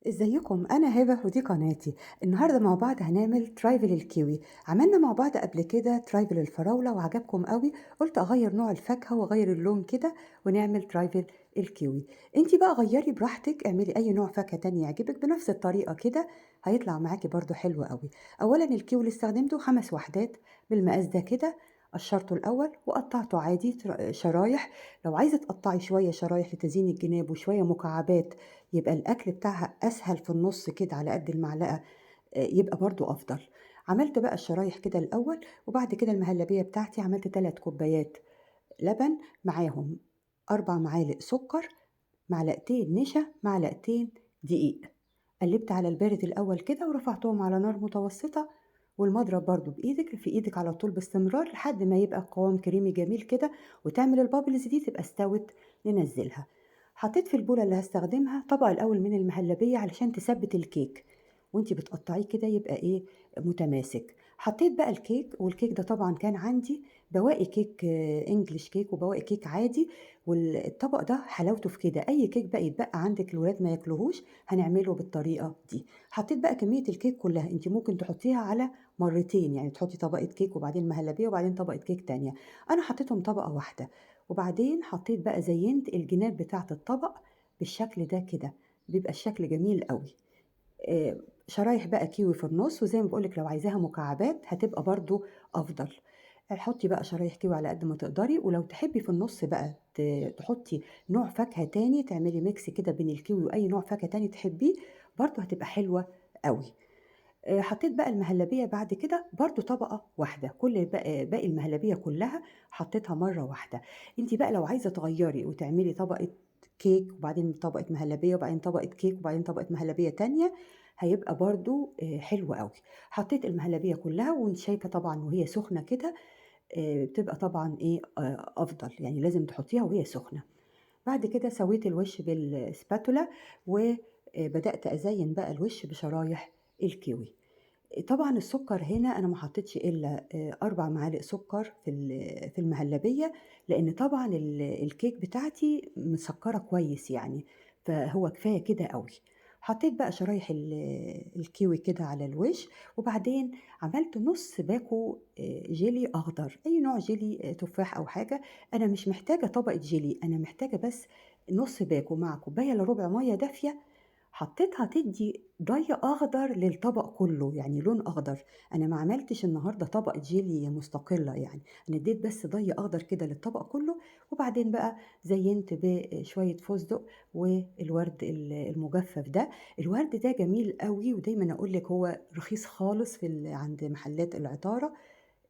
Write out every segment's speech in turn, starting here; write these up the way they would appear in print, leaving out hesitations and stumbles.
ازيكم؟ انا هبه ودي قناتي. النهارده مع بعض هنعمل trifle الكيوي. عملنا مع بعض قبل كده trifle الفراوله وعجبكم قوي، قلت اغير نوع الفاكهه واغير اللون كده ونعمل trifle الكيوي. انتي بقى غيري براحتك، اعملي اي نوع فاكهه تاني يعجبك بنفس الطريقه كده، هيطلع معاكي برضو حلو قوي. اولا الكيوي اللي استخدمته 5 وحدات بالمقاس ده كده، قشرته الاول وقطعته عادي شرايح. لو عايزه تقطعي شويه شرايح لتزيين الجناب وشويه مكعبات يبقى الأكل بتاعها أسهل في النُص كده على قد المعلقة، يبقى برضه أفضل. عملت بقى الشرايح كده الأول، وبعد كده المهلبية بتاعتي عملت 3 كوبايات لبن، معاهم 4 معالق سكر، معلقتين نشا، معلقتين دقيق. قلّبت على البارد الأول كده ورفعتهم على نار متوسطة، والمضرب برضه بإيدِك في إيدِك على طول باستمرار لحد ما يبقى القوام كريمي جميل كده، وتعمل ال bubbles دي تبقى استوت ننزّلها. حطيت في البولة اللي هاستخدمها طبقة الأول من المهلبية علشان تثبت الكيك، وانتي بتقطعيه كده يبقى إيه متماسك. حطيت بقى الكيك، والكيك ده طبعا كان عندي بواقي كيك، English cake وبواقي كيك عادي، والطبق ده حلاوته في كده، أي كيك بقى يتبقى عندك الولاد ما ياكلوهوش هنعمله بالطريقة دي. حطيت بقى كمية الكيك كلها، انتي ممكن تحطيها على مرتين، يعني تحطي طبقة كيك وبعدين مهلبية وبعدين طبقة كيك تانية. أنا حطيتهم طبقة واحدة، وبعدين حطيت بقى زينت الجناب بتاعة الطبق بالشكل ده كده، بيبقى الشكل جميل قوي. شرايح بقى كيوي في النص، وزي ما بقولك لو عايزاها مكعبات هتبقى برضو أفضل. حطي بقى شرايح كيوي على قد ما تقدري، ولو تحبي في النص بقى تحطي نوع فاكهة تاني، تعملي mix كده بين الكيوي وأي نوع فاكهة تاني تحبيه، برضو هتبقى حلوة قوي. حطيت بقى المهلبية بعد كده برضو طبقة واحدة، كل باقي المهلبية كلها حطيتها مرة واحدة. انتي بقى لو عايزة تغيري وتعملي طبقة كيك وبعدين طبقة مهلبية وبعدين طبقة كيك وبعدين طبقة مهلبية تانية، هيبقى برضو حلو قوي. حطيت المهلبية كلها، وانت شايفة طبعا وهي سخنة كده، بتبقى طبعا أفضل، يعني لازم تحطيها وهي سخنة. بعد كده سويت الوش بال spatula، وبدأت أزين بقى الوش بشرايح الكيوي. طبعًا السكر هنا أنا ما حطيتش إلا 4 معالق سكر في المهلبية، لإن طبعًا الكيك بتاعتي مسكرة كويس يعني، فهو كفاية كده أوي. حطيت بقى شرايح الكيوي كده على الوش، وبعدين عملت نص باكو جيلي أخضر، أي نوع جيلي، تفاح أو حاجة. أنا مش محتاجة طبقة جيلي، أنا محتاجة بس نص باكو مع كوباية إلا ربع مَيّة دافية، حطيتها تدي ضي أخضر للطبق كله، يعني لون أخضر. أنا ما عملتش النهاردة طبق جيلي مستقلة، يعني أنا اديت بس ضي أخضر كده للطبق كله. وبعدين بقى زينت بشوية فستق والورد المجفف ده. الورد ده جميل قوي، ودايما أقول لك هو رخيص خالص عند محلات العطارة.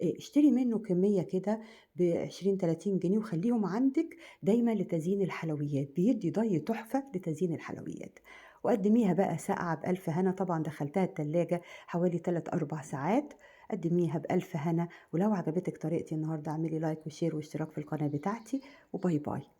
اشتري منه كمية كده ب20-30 جنيه وخليهم عندك دايما لتزيين الحلويات، بيدي ضي تحفة لتزيين الحلويات. وقدميها بقى ساقعة بألف هنا. طبعا دخلتها التلاجة حوالي 3-4 ساعات. قدميها بألف هنا. ولو عجبتك طريقتي النهاردة اعملي like و share واشتراك في القناة بتاعتي، و bye bye.